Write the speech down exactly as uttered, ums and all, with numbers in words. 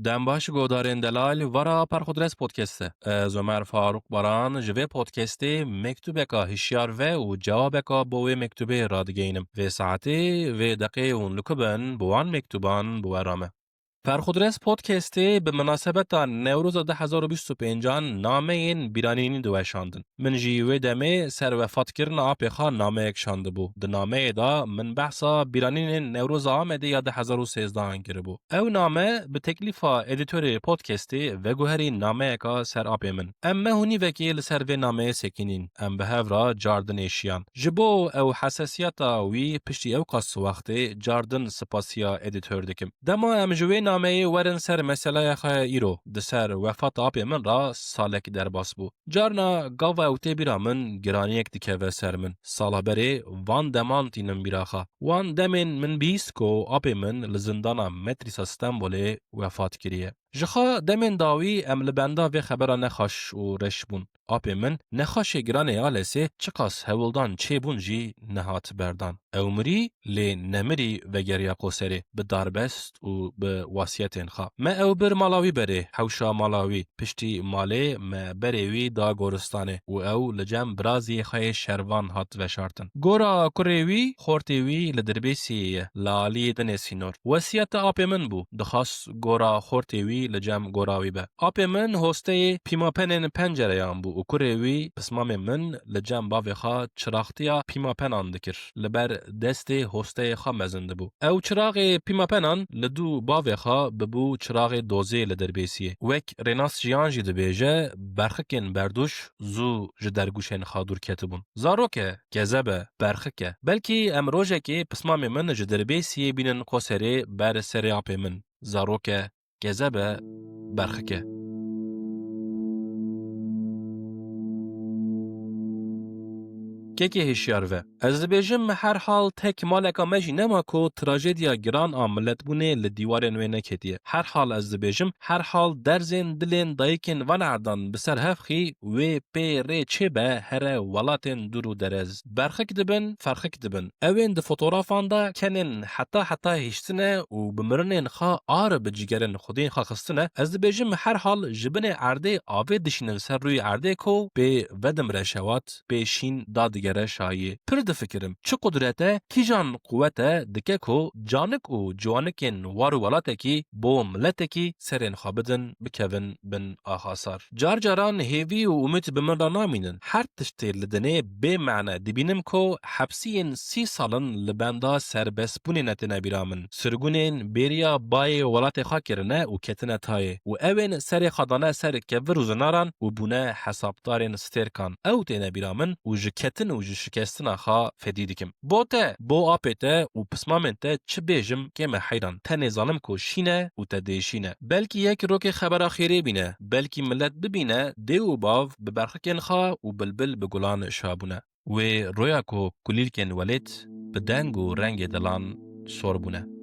Dem baş godarên delal, vara Perxudres Podcast e. Ez Ömer Faruk Baran ji vê podcastê mektubeka hişyar ve û cewabeka bo wê mektubê radigeynim. Vê saetê, vê deqê hûn li ku bin, bi wan mektuban bi we re me. Perxudres Podcastê bi minasebeta Newroza du hezar û bîst û pêncan nameyên bîranînî diweşandin. Min jî wê demê ser wefatkirina apê xwe nameyek şandibû. Di nameyê de min behsa bîranînên Newroza Amedê ya du hezar û sêzdehan kiribû. Ew name bi teklîfa edîtorê podcastê veguherî nameyeka ser apê min. Em me hûnîvekê li ser vê nameyê sekinîn. Em bi hev re cardinê şiyan. Ji bo ew hesasiyeta wî piştî ew qas wextê cardin spasiya edîtor dikim. Dema em ji wê nameyê werin ser meseleya xwe ya îro, di ser wefata apê min re salek derbas bû. Carna gava ew tê bîra min, giraniyek dikeve ser min. Sala berê van deman tînim bîra xwe. Wan demên min bihîst ku apê min li zindana Metrîsa Stenbolê wefat kiriye. Ji xwe demên dawî em li benda vê xebera nexweş û reş bûn. Apê min nexweşê giranê ALSê çiqas hewldan çêbûn jî nehat berdan. Ew mirî, lê nemirî vegeriya qoserê, bi darbest û bi wasiyetên xwe. Me ew bir mala wî berê, hewşa mala wî. Piştî malê me berê wî da goristanê û ew li cem biraziyê xwe yê şervan hat veşartin. Gora kurê wî, xortê wî li Dirbêsiyê ye, li aliyê dinê sînor. Wesiyeta apê min bû, dixwast gora xortê wî li cem gora wî be. Apê min hosteyê pîmapenên pencereyan bû û kurê wî, pismamê min, li cem bavê xwe çiraxtiya pîmapenan dikir. Li ber destê hosteyê xwe mezin dibû. Ew çiraxê pîmapenan li dû bavê xwe bibû çiraxê dozê li Dirbêsiyê. Wek Rênas Jiyan jî dibêje, berxikên berduş zû ji dergûşên xwe dûr ketibûn. Zarok e, kezeb e, berxik e. Belkî em rojekê pismamê min ji Dirbêsiyê bînin qoserê ber serê apê min. Zarok e, kezeb e, berxik e. Kekê hişyar ve. Ez dibêjim, her hal tek maleka me jî nema ku trajediya giran a miletbûnê li dîwarên wê neketiye. Her hal ez dibêjim, her hal derzên dilên dayikên van erdan bi ser hev xî wê pê rê çêbe here welatên dûr û derez. Berxik dibin, ferxik dibin. Ewên di fotografan de kenên heta heta hiştine û bi mirinên xwe ar bi cigerên xwedên xwe xistine. Ez dibêjim, her hal ji binê erdê avê dişînin ser rûyê erdê ku pê vedimre şewat, pê şîn dadigere şayiyê. Pir difikirim, çi qudret e, kîjan quwet e dike ku canik û ciwanikên war û welatekî bo miletekî serên xwe bidin, bikevin bin axa sar. Car caran hêvî û umîd bi min re namînin. Her tiştê li dinê bê mane dibînim ku hepsiyên sî sal in li benda serbestbûnê ne têne bîra min. Sirgûnên bêriya bayê welatê xwe kirine û ketine tayê û ewên serê xwe dane ser kevir û zinaran û bûne hesabdarên stêrkan. Ew têne bîra min û ji ketin û ji şikestina xwe fedî dikim. Bo te, bo apê te û pismamên te çi bêjim, kêm e heyran. Tenê zanim ku şîn e û te dê şîn e. Belkî yek rokê xebera xêrê bîne, belkî milet bibîne dê û bav bi berxikên xwe û bilbil bi gulan şa bûne. Wê roya ku kulîlkên welêt bi deng û rengê dilan sor bûne.